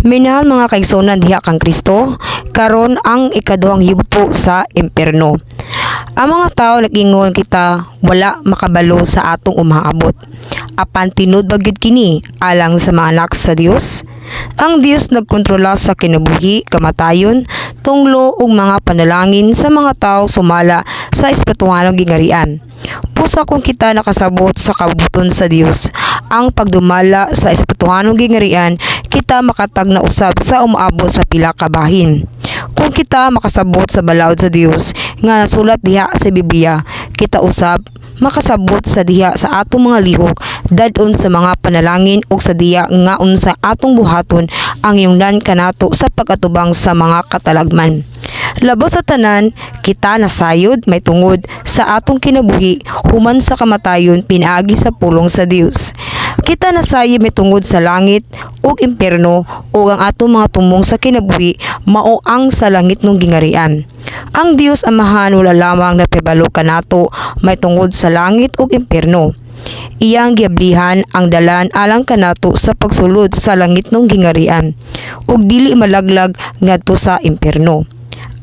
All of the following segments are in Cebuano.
Minahal mga kaigsunan diha kang Kristo, karon ang ikaduhang yugto sa impierno. Ang mga tao nag-ingon kita wala makabalo sa atong umaabot. Apan tinuod ba gyud kini alang sa mga anak sa Dios? Ang Dios nagkontrola sa kinabuhi, kamatayon, tunglo ug mga panalangin sa mga tao sumala sa espirituhanong gingarian. Busa kung kita nakasabot sa kabubut-on sa Dios, ang pagdumala sa espirituhanong gingarian, kita makatagna usab sa umaabot sa pila ka bahin. Kung kita makasabot sa balaod sa Dios nga nasulat diha sa Biblia, kita usab makasabot sa diha sa atong mga lihok dad-on sa mga panalangin ug sa diha nga unsa atong buhaton ang yungnan kanato sa pag-atubang sa mga katalagman. Labaw sa tanan, kita nasayod may tungod sa atong kinabuhi human sa kamatayon pinaagi sa pulong sa Dios. Kita nasayod may tungod sa langit ug impierno ug ang atong mga tumong sa kinabuhi mao ang sa langitnong gingarian. Ang Dios Amahan wala lamang napibalo kanato may tungod sa langit ug impierno. Iyang giablihan ang dalan alang kanato sa pagsulod sa langitnong gingarian ug dili malaglag ngadto sa impierno.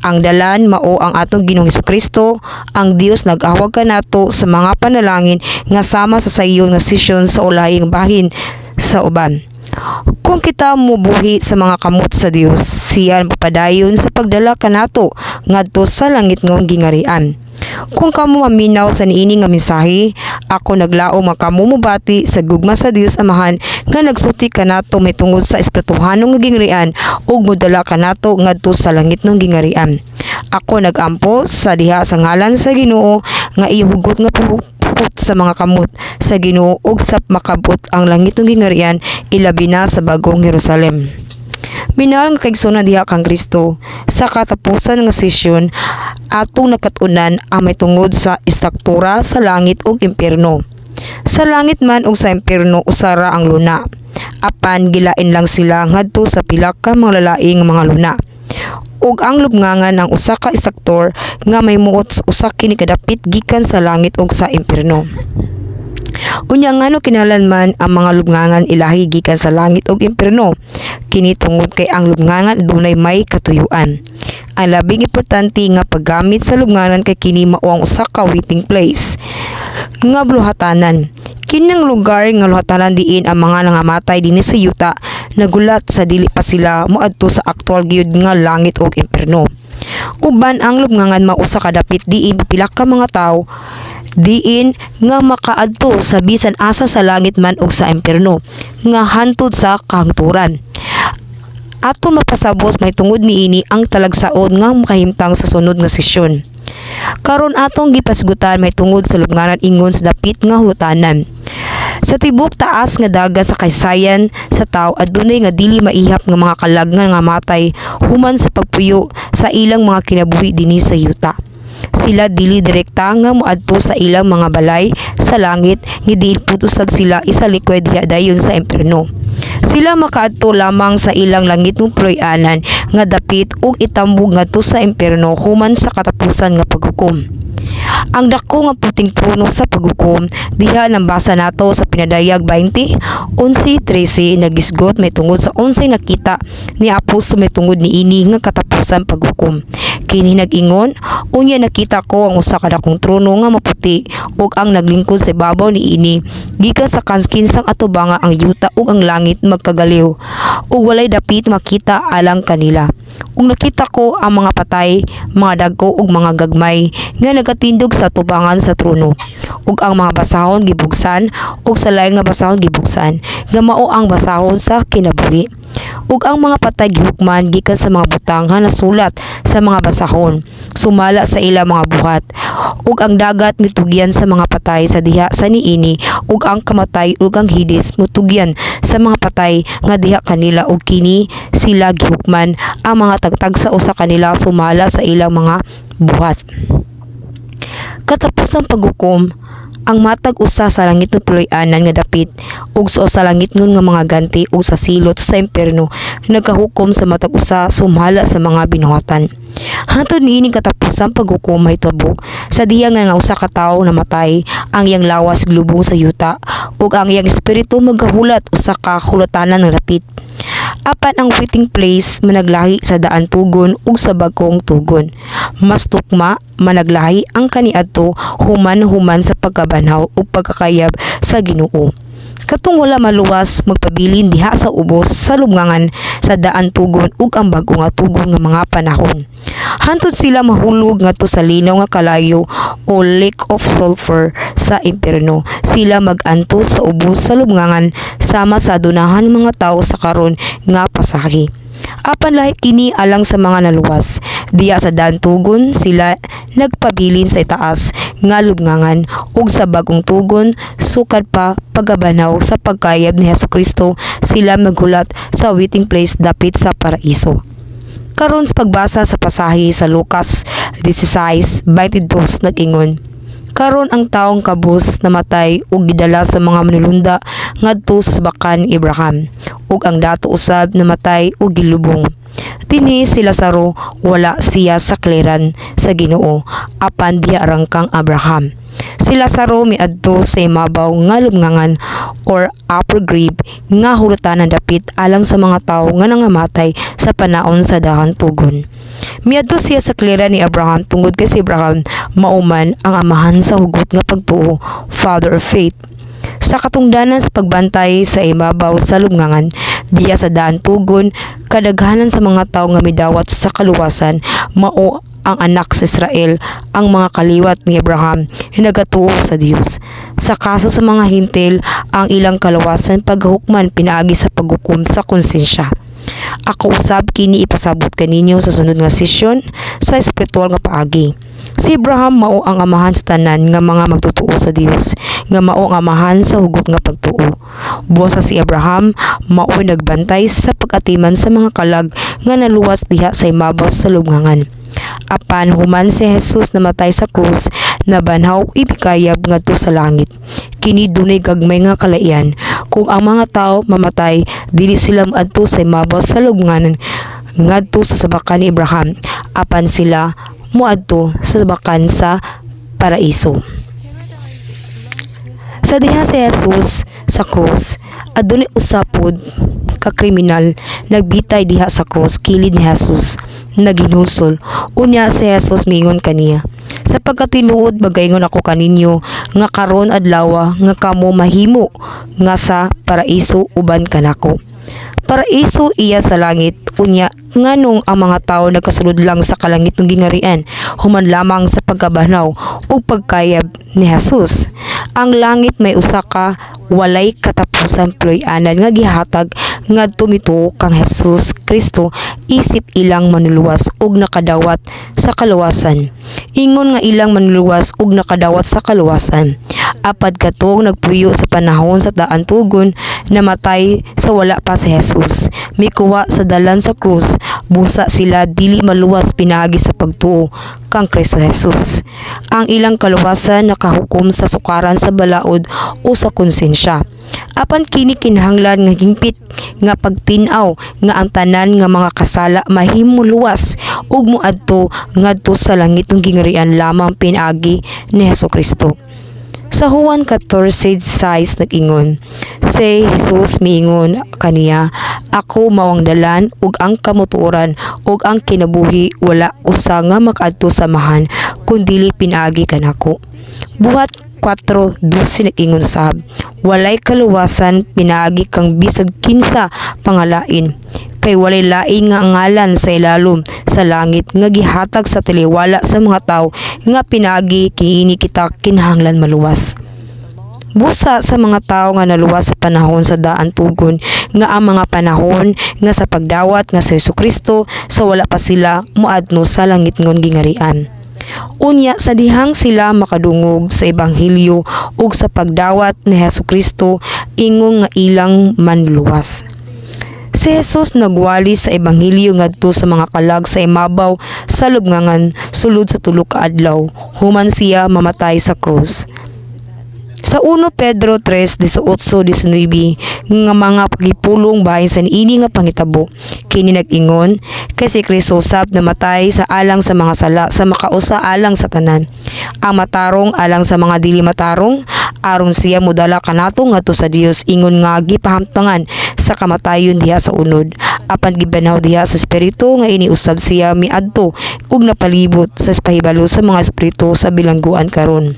Ang dalan mao ang atong Ginoong Hesukristo. Ang Dios nag-awhag kanato sa mga panalangin nga sama sa sayon nga sesyon sa ulahing bahin sa uban. Kung kita mobuhi sa mga kamot sa Dios, siya mapadayon sa pagdala kanato ngadto sa langitnong gingarian. Kung kamo maminaw sa niini nga mensahe, ako naglaom nga kamo mobati sa gugma sa Dios Amahan nga nagsulti kanato may tungod sa espirituhanong nga gingarian ug modala kanato ngadto sa langitnong gingarian. Ako nagampo sa diha sa ngalan sa Ginoo nga ihugot nga pukot sa mga kamot sa Ginoo ug sa makabot ang langitnong gingarian, ilabi na sa Bagong Jerusalem. Minahal nga kaigsunan diha kang Kristo, sa katapusan nga sesyon, atong nakat-unan ang may tungod sa istruktura sa langit ug impierno. Sa langit man ug sa impierno, usa ra ang luna. Apan gilain lang sila ngadto sa pila ka mga lalaing mga luna. Ug ang lubnganan ang usa ka istruktur nga may muot sa usa kini kadapit gikan sa langit ug sa impierno. Unya, ngano kinahanglan man ang mga lubnganan ilahi gikan sa langit ug impierno? Kini tungod kay ang lubnganan adunay may katuyuan. Ang labing importante nga paggamit sa lubnganan kay kini mao ang usa ka waiting place nga luhatanan. Kining lugar nga luhatanan diin ang mga nangamatay dinhi sa yuta nagulat sa dili pa sila moadto sa aktual gyud nga langit ug impierno. Uban ang lubnganan mao usa ka dapit diin pipila ka mga tawo diin nga makaadto sa bisan asa sa langit man ug sa impierno nga hantod sa kahangturan. Aton mapasabot may tungod niini ang talagsaon nga makahimtang sa sunod nga sesyon. Karon atong gipasgutan may tungod sa lubnganan ingon sa dapit nga hulutanan. Sa tibok taas nga dagat sa kasaysayan sa tawo, adunay nga dili maihap nga mga kalag nga nangamatay human sa pagpuyo sa ilang mga kinabuhi dinhi sa yuta. Sila dili direkta nga moadto sa ilang mga balay sa langit, nga diin pud usab sila isalikway diha dayon sa impierno. Sila makaadto lamang sa ilang langitnong puloy-anan nga dapit ug itambog ngadto sa impierno human sa katapusan nga paghukom. Ang dako nga puting trono sa paghukom diha nabasa nato sa Pinadayag 20:11-13 nagisgot may tungod sa unsay nakita ni apostol may tungod niini nga katapusan paghukom. Kini nag-ingon, "Unya nakita ko ang usa ka dakong trono nga maputi ug ang naglingkod sa ibabaw niini. Gikan sa kinsang atubanga ang yuta ug ang langit magkagaliw ug walay dapit makita alang kanila. Ug nakita ko ang mga patay, mga dagko ug mga gagmay, nga nagatindog sa tubangan sa trono. Ug ang mga basahon gibugsan, ug sa lain nga basahon gibuksan, nga mao ang basahon sa kinabuhi. Ug ang mga patay gihukman gikan sa mga butang nga nasulat sa mga basahon, sumala sa ilang mga buhat. Ug ang dagat mitugyan sa mga patay sa diha sa niini, ug ang kamatay ug ang Hades mutugyan sa mga patay nga diha kanila, ug kini sila gihukman ang mga tagtagsa usa kanila sumala sa ilang mga buhat." Katapusang paghukom. Ang matag usa sa langitnong puloy-anan nga dapit ug sa langitnon nga mga ganti ug sa silot sa impierno nagkahukom sa matag usa sumala sa mga binuhatan. Hantod niining katapusang paghukom mahitabo, sa diha nga nga usa ka tawo namatay, ang iyang lawas gilubong sa yuta ug Ug ang iyang espiritu magahulat usa ka hulatanan nga dapit. Apan ang waiting place managlahi sa daan tugon ug sa bag-ong tugon. Mas tukma managlahi ang kaniadto human-human sa pagkabanhaw ug pagkakayab sa Ginoo. Katong wala maluwas magpabilin diha sa ubos sa lubnganan sa daan tugon ug ang bag-o nga tugon nga mga panahon. Hantod sila mahulog ngadto sa linaw nga kalayo o lake of sulfur sa impierno. Sila mag-antos sa ubos sa lubnganan sama sa adunahan mga tao sa karon nga pasahi. Apan lahi kini alang sa mga naluwas. Diya sa daan tugon sila nagpabilin sa itaas nga lubnganan, ug sa bag-ong tugon sukad pa pagkabanhaw sa pagkayab ni Hesukristo sila maghulat sa waiting place dapit sa paraiso. Karon sa pagbasa sa pasahe sa Lucas 16:22 nag-ingon, "Karon ang taong kabus namatay ug gidala sa mga manulunda ngadto sa sabakan ni Abraham, ug ang dato usab namatay ug gilubong. Dinhi si Lazaro wala siya sa kliran sa Ginoo, apan diha rang kang Abraham. Si Lazaro miadto sa imabaw nga lubnganan or upper grave nga hulutanan dapit alang sa mga tawo nga nangamatay sa panaon sa dahan tugon. Miadto siya sa kliran ni Abraham tungod kay si Abraham mao man ang amahan sa hugot nga pagtuo, father of faith. Sa katungdanan sa pagbantay sa imabaw sa lubnganan, diya sa daan tugon, kadaghanan sa mga tawo nga midawat sa kaluwasan mao ang anak sa Israel, ang mga kaliwat ni Abraham nga nagatuo sa Dios. Sa kaso sa mga Hentil, ang ilang kaluwasan paghukman pinaagi sa paghukom sa konsensya. Ako usab kini ipasabot kaninyo sa sunod nga sesyon sa espiritual nga paagi. Si Abraham mao ang amahan sa tanan nga mga magtotoo sa Dios, nga mao ang amahan sa hugot nga pagtuo. Busa si Abraham mao'y nagbantay sa pag-atiman sa mga kalag nga naluwas diha sa imabaw sa lubnganan. Apan human si Jesus namatay sa krus, nabanhaw ibikayab ngadto sa langit. Kini dunay gagmay nga kalaian. Kung ang mga tao mamatay, dili sila moadto sa imabaw sa lubnganan ngadto sa sabakan ni Abraham, apan sila moadto sa sabakan sa paraiso. Sa diha si Jesus sa krus, adunay usa pod ka kriminal nagbitay diha sa krus kilid ni Jesus naghinulsol. Unya si Jesus miingon kaniya, "Sa pagkatinuod magaingon ako kaninyo nga karon adlawa nga kamo mahimo nga sa paraiso uban kanako." Paraiso iya sa langit. Unya nganong ang mga tawo nagkasulod lang sa kalangitnong gingharian human lamang sa pagkabanhaw ug pagkayab ni Jesus? Ang langit may usa ka walay katapusan puloy-anan nga gihatag ngadto mituo kang Jesus Kristo isip ilang manluluwas ug nakadawat sa kaluwasan. Ingon nga ilang manluluwas ug nakadawat sa kaluwasan. Apan katong nagpuyo sa panahon sa daan tugon namatay sa wala pa si Jesus mikuha sa dalan sa krus, busa sila dili maluwas pinaagi sa pagtuo kang Kristo Jesus. Ang ilang kaluwasan nakahukom sa sukaran sa balaod o sa konsensya. Apan kini kinahanglan nga hingpit nga pagtin-aw nga ang tanan nga mga kasala mahimo luwas ug moadto ngadto sa langitnong gingharian lamang pinaagi ni Hesukristo. Sa Juan 14:6 nag-ingon, si Jesus miingon kaniya, "Ako mao ang dalan ug ang kamatuoran ug ang kinabuhi. Wala usa nga makaadto sa Amahan kun dili pinaagi kanako." Buhat 4:12 nag-ingon sab, "Walay kaluwasan pinaagi kang bisag kinsa pangalain, kay walay lain nga ngalan sa ilalom sa langit nga gihatag sa taliwala sa mga tawo nga pinaagi kini kita kinahanglan maluwas." Busa sa mga tawo nga naluwas sa panahon sa daan tugon nga ang mga panahon nga sa pagdawat nga sa Hesukristo sa wala pa sila moadto sa langitngon gingharian. Unya sa dihang sila makadungog sa ebanghelyo ug sa pagdawat ni Hesukristo ingon nga ilang manluluwas. Si Jesus nagwali sa ebanghelyo ngadto sa mga kalag sa imabaw sa lubnganan sulod sa 3 ka adlaw human siya mamatay sa krus. Sa 1 Pedro 3:18-19 nga mga pagipulong bahin sa niini nga panghitabo, kini nag-ingon, "Kay si Kristo usab namatay sa alang sa mga sala sa makausa alang sa tanan. Ang matarong alang sa mga dili matarong, Aron siya modala kanato ngadto sa Dios, ingon nga gipahamtangan sa kamatayon diha sa unod, apan gibanhaw diha sa espiritu, nga ini usab siya miadto ug napalibot sa pahibalo sa mga espiritu sa bilangguan karon.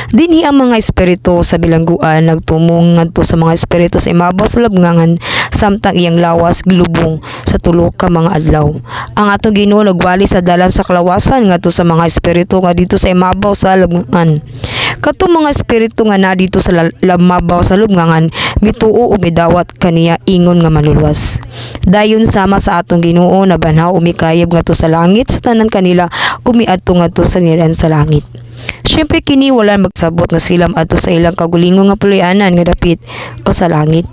Dinhi ang mga espiritu sa bilangguan nagtumong ngadto sa mga espiritu sa imabaw sa lubnganan samtang iyang lawas gilubong sa tulo ka mga adlaw. Ang atong Ginoo nagwali sa dalan sa kalawasan ngadto sa mga espiritu nga dito sa imabaw sa lubnganan. Katong mga espiritu nga na dito sa lamabaw sa lubnganan mituo ug midawat kaniya ingon nga Manluluwas. Dayon, sama sa atong Ginoo nabanhaw ug mikayab ngadto sa langit sa tanan kanila ug miadto ngadto sa gingharian sa langit. Syempre, kini wala magsabot nga sila maadto sa ilang kaugalingon nga puloy-anan nga dapit o sa langit,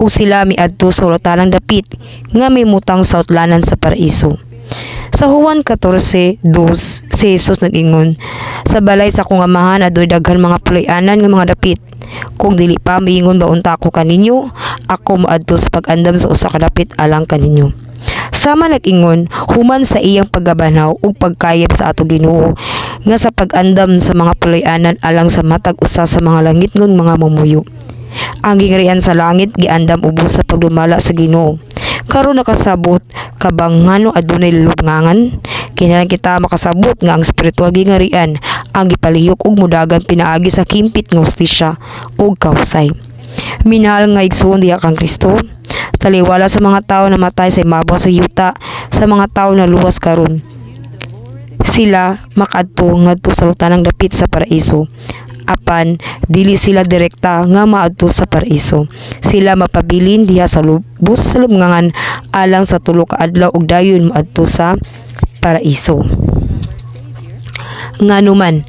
ug sila miadto sa hulatanang dapit nga may mutang sa utlanan sa paraiso. Sa Juan 14:2, si Jesus nag-ingon, "Sa balay sa akong Amahan adunay daghan mga puloy-anan nga mga dapit. Kung dili pa, miingon ba unta ako kaninyo, ako moadto sa pag-andam sa usa ka dapit alang kaninyo?" Sama nag-ingon human sa iyang pagkabanhaw ug pagkayab sa ato Ginoo nga sa pag-andam sa mga puloy-anan alang sa matag usa sa mga langitnong mga mumuyo. Ang gingharian sa langit giandam ubos sa pagdumala sa Ginoo. Karon, nakasabot ka bang ngano adunay lubnganan? Kinahanglan kita makasabot nga ang spiritual gingharian ang gipalihok ug mudagan pinaagi sa kimpit nga hustisya ug kahusay. Minahal nga igsoon diha kang Kristo, taliwala sa mga tao na matay sa imabaw sa yuta, sa mga tao na luwas karon, sila makaadto ngadto sa lutanang dapit sa paraiso. Apan dili sila direkta nga maadto sa paraiso. Sila mapabilin diha sa lubos sa lubnganan alang sa 3 ka adlaw ug dayon moadto sa paraiso. Nganuman,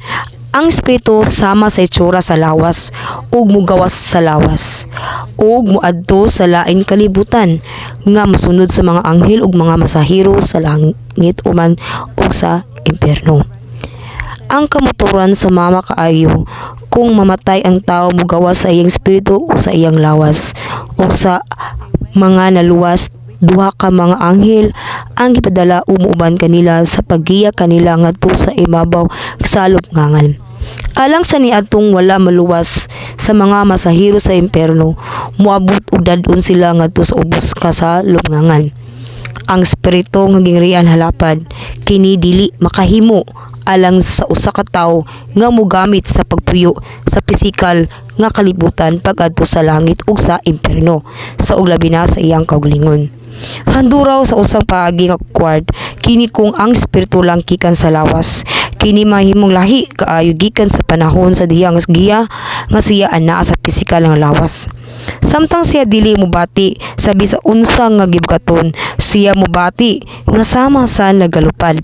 ang espiritu sama sa itsura sa lawas ug mugawas sa lawas ug moadto sa lain kalibutan nga mosunod sa mga anghel ug mga masahero sa langit uman ug sa impyerno. Ang kamatuoran, sumama kaayo kung mamatay ang tao, mugawas sa iyang espiritu o sa iyang lawas. Ug sa mga naluwas, duha ka mga anghel ang gipadala ug muuban kanila sa paggiya kanila ngadto sa imabaw sa lubnganan. Alang sa niadtong wala maluwas sa mga masahero sa impyerno, moabot og dad-on sila ngadto sa ubos ka sa lubnganan. Ang espiritu nga gingharian halapad, kini dili makahimo alang sa usa ka tawo nga mogamit sa pagpuyo sa pisikal nga kalibutan pag-adto sa langit ug sa impyerno sa ug labi na sa iyang kaugalingon. Handuraw sa usang paagi nga awkward kini kung ang espiritu lang gikan sa lawas. Kini mahimong lahi kaayo gikan sa panahon sa diha nga giya nga siya anaa sa pisikal nga lawas. Samtang siya dili mobati sa bisa unsa nga gibkaton, siya mobati nga sama sa nagalupad.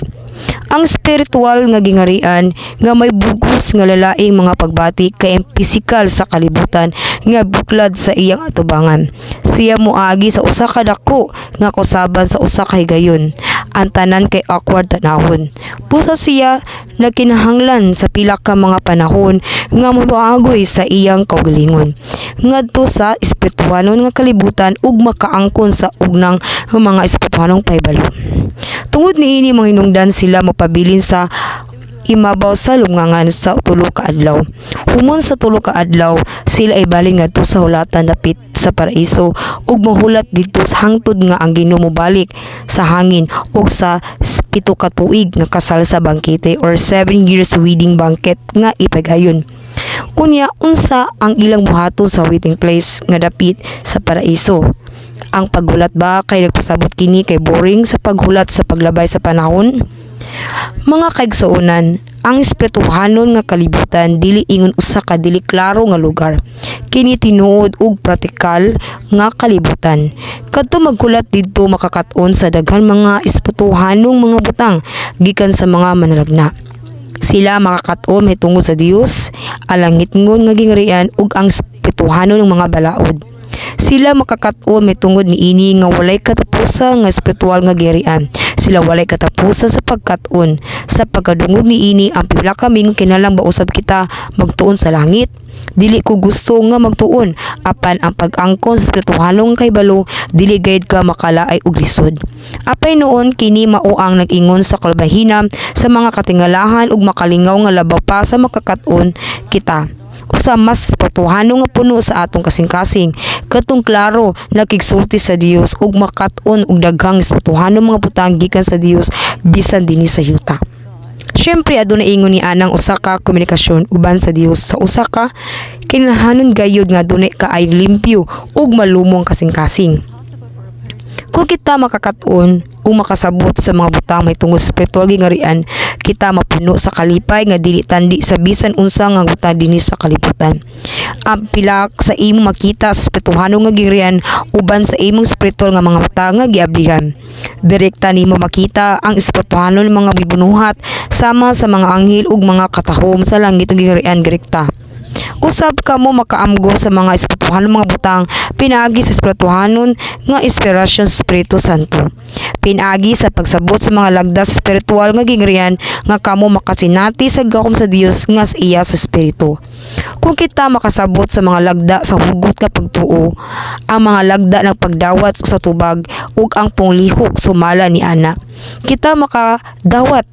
Ang spiritual nga gingharian nga may bugos nga lalaing mga pagbati kay ang pisikal sa kalibutan nga buklad sa iyang atubangan. Siya moagi sa usa ka dako nga kausaban sa usa ka higayon. Ang tanan kay awkward tanawon. Busa siya nagkinahanglan sa pila ka mga panahon nga moagoy sa iyang kaugalingon ngadto sa espirituhanon nga kalibutan ug makaangkon sa ugnang mga espirituhanong pahibalo. Tungod niini mga hinungdan, sila mapabilin sa imabaw sa lubnganan sa 3 ka adlaw. Human sa 3 ka adlaw, sila ibalin ngadto sa hulatan dapit sa paraiso ug mohulat didto sa hangtod nga ang Ginoo mobalik sa hangin ug sa 7 ka tuig nga kasal sa bangkete or 7 years wedding banquet nga ipagayon. Unya, unsa ang ilang buhaton sa waiting place nga dapit sa paraiso? Ang paghulat ba kay nagpasabot kini kay boring sa paghulat sa paglabay sa panahon? Mga kaigsuonan, ang espirituhanon nga kalibutan dili ingon usa ka dili klaro nga lugar. Kini tinuod ug praktikal nga kalibutan. Kadto maghulat didto makakat-on sa daghan mga espirituhanong mga butang gikan sa mga manalagna. Sila makakat-on mahitungod sa Dios, ang langitngon nga gingharian ug ang espirituhanon ng mga balaod. Sila makakat-on mahitungod niini nga walay katapusan nga espiritual nga gingharian. Sila walay katapusan sa pagkat-on. Sa pagkadungog niini, ang pipila ka mingon, "Kinahanglan ba usab kita magtuon sa langit? Dili ko gusto nga magtuon." Apan ang pag-angkon sa espirituhanong kahibalo, dili gayud ka makalaay og lisod. Apay noon, kini mao ang nag-ingon sa kalbahinam sa mga katingalahan ug makalingaw nga labaw pa sa makakat-on kita. Usa mas espirituhano nga puno sa atong kasing-kasing, katong klaro nakigsulti sa Dios ug makat-on og daghang espirituhano mga butang gikan sa Dios bisan dinhi sa yuta. Syempre, aduna ingon ni anang usa ka komunikasyon uban sa Dios sa usa ka kinahanglan gayud nga adunay kaayong limpyo ug malumong kasing-kasing. Kung kita makakaton o makasabot sa mga butang mahitungod sa spiritual gingarian, kita mapuno sa kalipay nga dili tandi sa bisan unsa nga butang dinhi sa kalibutan. Ang pilak sa imong makita sa espirituhano nga gingarian uban sa imong spiritual nga mga butang nga giablihan. Direkta nimo makita ang espirituhano ng mga bibunuhat sama sa mga anghel ug mga katahom sa langit ug gingarian direkta. Usab kamo makaamgo sa mga espirituhanon mga butang pinaagi sa espirituhanon nga inspirasyon sa Espiritu Santo. Pinaagi sa pagsabot sa mga lagda sa espiritual nga gingrian nga kamo makasinati sa gahom sa Dios nga sa iya sa espiritu. Kung kita makasabot sa mga lagda sa hugot nga pagtuo, ang mga lagda ng pagdawat sa tubag ug ang punglihok sumala ni ana, kita makadawat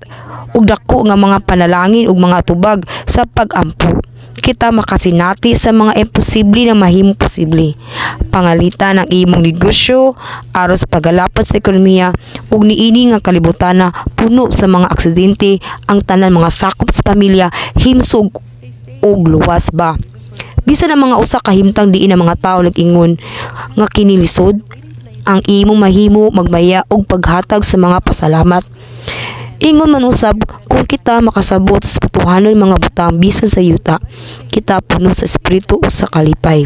og dako nga mga panalangin ug mga tubag sa pag-ampo. Kita makasinati sa mga imposible na mahimong posible. Pangalitan ang imong negosyo aron sa pagalapat sa ekonomiya ug niini nga kalibutan na puno sa mga aksidente, ang tanan mga sakop sa pamilya himsog ug luwas ba. Bisan ang mga usa ka himtang diin ang mga tawo nag-ingon nga kini lisod, ang imong mahimo magmaya og paghatag sa mga pasalamat. Ingon man usab, kung kita makasabot sa espirituhanon mga butang bisan sa yuta, kita puno sa espiritu ug sa kalipay.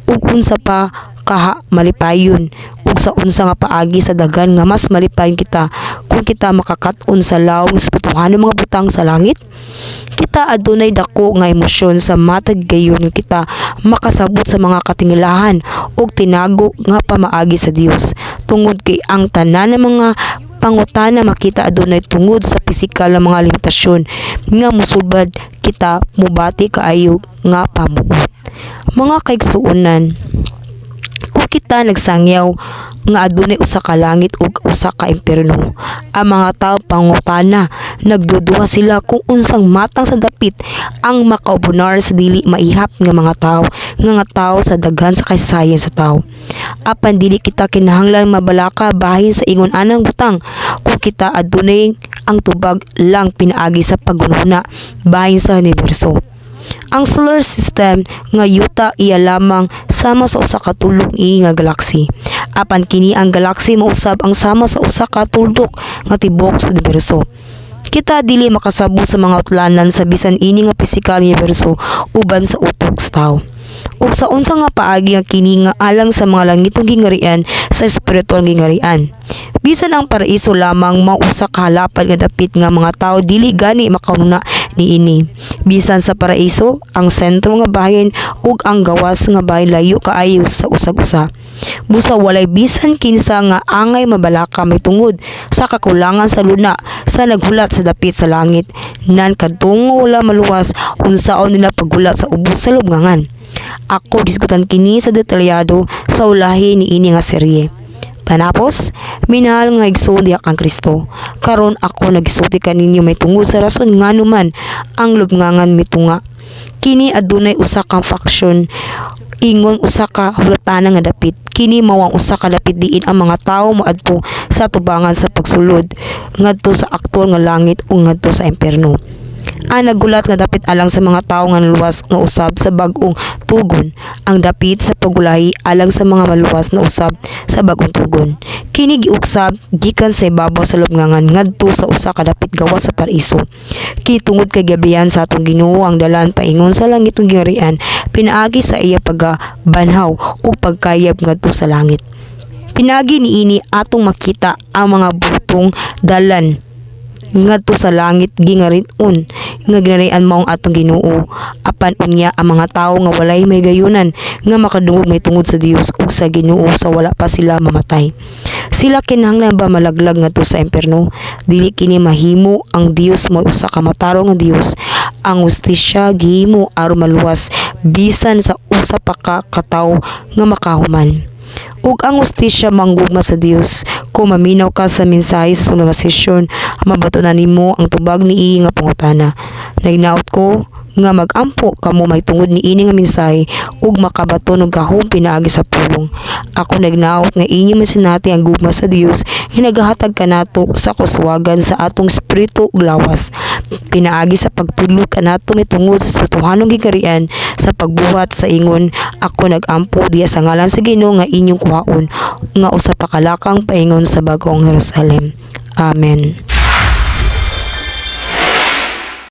Ug unsa pa kaha malipayon ug sa unsa nga paagi sa daghan nga mas malipayon kita kung kita makakaton sa lawom sa espirituhanon mga butang sa langit? Kita adunay dako nga emosyon sa matag gayon nga kita makasabot sa mga katingilahan ug tinago nga pamaagi sa Dios, tungod kay ang tanan ng mga pangutana makita adunay tungod sa pisikal nga mga limitasyon nga musulbad kita mubati kaayo nga pamuot. Mga kaigsuonan, kung kita nagsangyaw nga adunay usa ka langit ug usa ka impierno, ang mga tawo pangutana, nagduduha sila kung unsang matang sa dapit ang makaubonar sa dili maihap nga mga tawo nga tawo sa daghan sa kasaysayan sa tawo. Apan dili kita kinahanglan mabalaka bahin sa ingon anang butang kung kita adunay ang tubag lang pinaagi sa paghunahuna bahin sa universo. Ang solar system nga yuta iya lamang sama sa usa ka tuldok niini nga galaxy. Apan kini ang galaxy mausab ang sama sa usa ka tuldok nga tibuok sa universo. Kita dili makasabot sa mga utlanan sa bisan ini nga pisikal universo uban sa utok sa tawo. Ug sa unsa nga paagi ang kini nga alang sa mga langitong gingarian sa espiritual gingarian? Bisan ang paraiso lamang mao usa ka halapad nga dapit nga mga tawo dili gani makahuna niini. Bisan sa paraiso, ang sentro nga bahin ug ang gawas nga bahin layo kaayo sa usag-usa. Busa walay bisan kinsa nga angay mabalaka mahitungod sa kakulangan sa luna sa naghulat sa dapit sa langit. Nan kadtong wala maluwas, unsaon nila paghulat sa ubos sa lubnganan? Ako gisgutan kini sa detalyado sa ulahi niini nga serye. Panapos, minahal nga igsoon diha kang Kristo. Karon ako nagisulti kaninyo mahitungod sa rason ngano man ang lubngangan mitunga. Kini adunay usa ka faction ingon usa ka hulatana nga dapit. Kini mao ang usa ka dapit diin ang mga tawo moadto sa tubangan sa pagsulod ngadto sa aktual nga langit o ngadto sa impierno. Ang nagulat nga dapit alang sa mga tawo nga naluwas nga usab sa bag-ong tugon. Ang dapit sa pagulahi alang sa mga maluwas na usab sa bag-ong tugon. Kini giuksab gikan sa ibabaw sa lubngangan ngadto sa usa ka dapit gawas sa paraiso. Kini tungod kay giablihan sa atong Ginoo ang dalan paingon sa langitong gingharian pinaagi sa iya pagkabanhaw ug pagkayab ngadto sa langit. Pinaagi niini atong makita ang mga butong dalan ngadto sa langit gingarion nga ginarian mao ang atong Ginoo. Apan unya ang mga tawo nga walay mahigayunan nga makadungog mahitungod sa Dios ug sa Ginoo sa wala pa sila mamatay, sila kinahanglan ba malaglag ngadto sa impierno? Dili kini mahimo. Ang Dios mao usa ka matarong nga Dios. Ang hustisya gihimo aron maluwas bisan sa usa pa ka katawo nga makahuman. Ug ang hustisya manggugma sa Dios. Kung maminaw ka sa mensahe sa sunod nga sesyon, mabatunan nimo ang tubag niini nga pangutana. Nagnaot ko Nga magampo kamo mahitungod niini nga mensahe ug makabaton og gahom pinaagi sa pulong. Ako nagnaot nga inyo masinati ang gugma sa Dios nga nagahatag kanato sa kuswagan sa atong espiritu ug lawas pinaagi sa pagtudlo kanato mahitungod sa espirituhanong gingharian sa pagbuhat sa ingon ako nagampo diha sa ngalan sa Ginoo nga inyong kuhaon nga usa pa ka lakang paingon sa bagong Jerusalem. Amen.